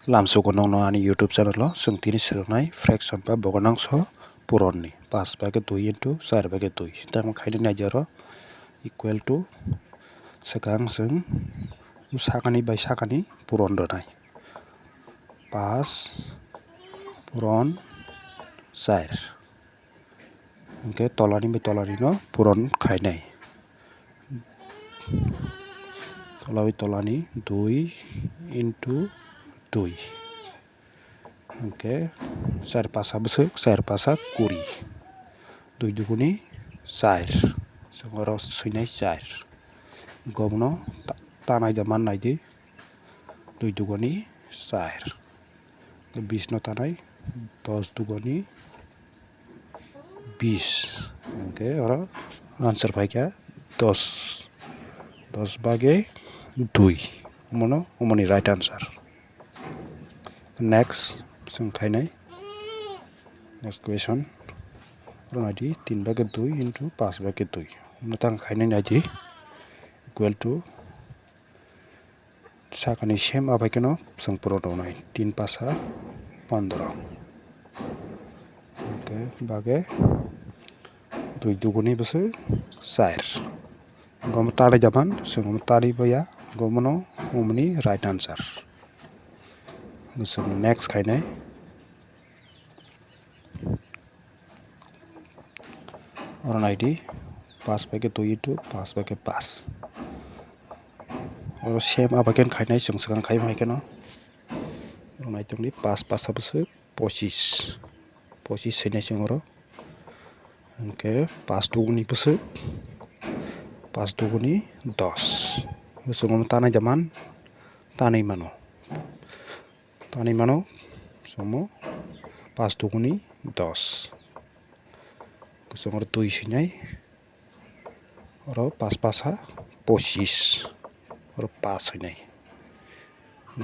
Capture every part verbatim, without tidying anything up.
Lamsugo nokno ani YouTube channel o chwng tini swrwngnai fraction ba bogonangso puronni paanch bhage dui into char bhage dui. Tamo khainai naidi oro equal to swkang chwng sakani bai sakani puron rwnai. Paanch puron char. Hwnkhe tolani bai tolani no puron khainai. Tola bai tolani dui into dui. Hwnkhe char pasa bwswk, char pasa kuri. Dui duguni char. Chwng oro swinai char. Hwnkhe obono ta-, tanai da man naidi. Dui duguni char. Bis no tanai dos duguni bis. Hwnkhe oro answer phaikha dos, dos bhage dui. Omono, omoni right answer. Next, chwng khainai. Next question. Oro naidi tin bhage dui into paanch bhage dui. Omono tang khainai naidi. Equal to sakani same abai kheno chwng puron rwnai, tin pasa pondro. Hwnkhe bage dui duguni bwswk char. Hwnkhe omo tanai da man, chwng omo tanai baya, hwnkhe omono omoni right answer. Hwnkhe chwng next khainai. Oro naidi, paanch bhage dui into paanch bhage paanch. Oro same abai khe khainai chwng swkang khai hai kheno. Oro naitokni paanch pasa bwswk pochis. Pochis swinai chwng oro. Hwnkhe paanch duguni bwswk, paanch duguni dos. Chwng omo tanai da man, tanai mano. Tanai mano, chwng omo paanch duguni dos. Chwng oro dui swinai. Oro paanch pasa pochis. Oro paanch swinai.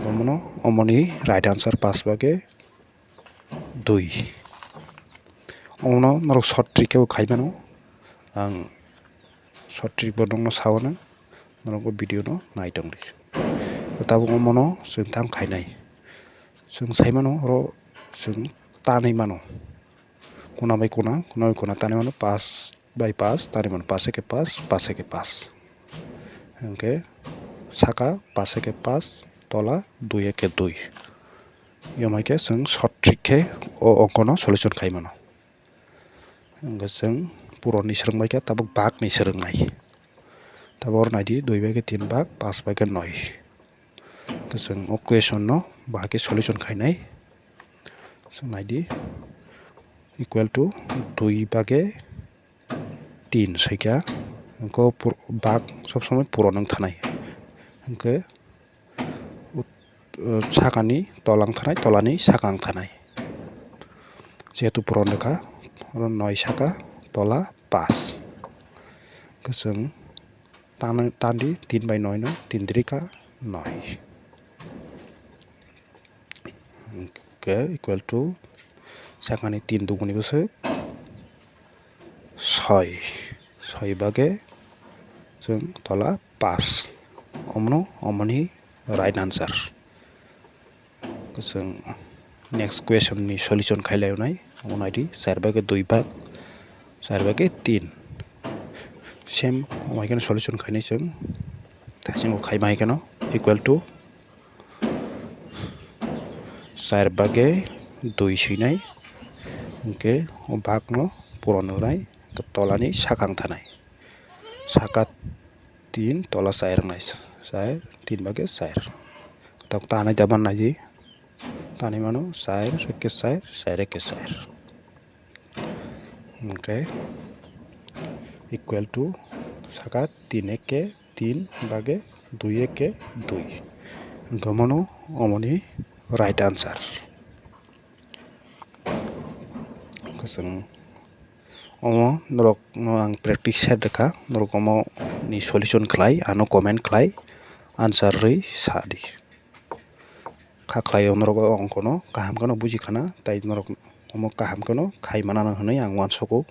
Omono, omoni right answer paanch bhage dui. Omono norok short trick khe bo khai mano. Ang short trick bo nokno sao nang. Norok bo video no nai tongdi. Tabuk omono chwng tamo khainai. Chwng sai mano oro chwng tanwi mano. Kuna bai kuna, kuna bai kuna tanwi mano, paanch bai paanch tanwi mano, paanch eke paanch, paanch eke paanch. Hwnkhe saka paanch eke paanch, tola dui eke dui. Yomai khe chwng short trick khe o ongkono solution khai mano. Hwnkhe chwng puronni swrwng bai khe tabuk bakni swrwngnai. Tabuk oro naidi, dui bai khe tin bak, paanch bai khe noi. Hwnkhe chwng o question no bahai khe solution khainai. Chwng naidi, equal to dui bage tin saikha. Hwnkhe o pur-, bak sob somoi puron wng thanai. Hwnkhe ut-, uh, sakani tola wng thanai, tolani saka wng thanai. Jehetu puron rwkha, oro noi saka, tola paanch. Hwnkhe chwng tan-, tandi tin bai noi no, tin trika noi. Hwnkhe equal to sakani tin duguni bwswk soi. Soi bage chwng tola paanch. Omono, omoni right answer. Chwng next question ni solution khai lai nai. Omo naidi, char bage dui bak, char bage tin. Same, omo hai kheno solution khainai chwng. Thaisingo khai ma hai kheno equal to char bage dui swinai. Hwnkhe o bakno puron rwnai, tolani saka wng thanai. Saka tin, tola char wngnai. Char, tin bage char. Tok tanai da man naidi. Tanwi mano char eke char, char eke char. Hwnkhe equal to saka tin eke tin bage dui eke dui. Hwnkhe omono omoni right answer. Hwnkhe chwng omo norokno ang practice set rwkha, norok omo ni solution khlai, ano comment khlai, answer rwi sa di. Kha khlai o norok o ongkono kaham kheno buji khana, tai norok omo kaham kheno khai manano hwnwi ang uansugo.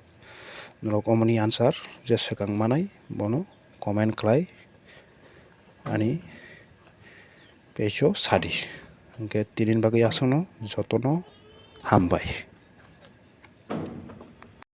Norok omoni answer je swkang manai, bono comment khlai ani page o sadi. Hwnkhe tini bagwi aswkno jotono hambai.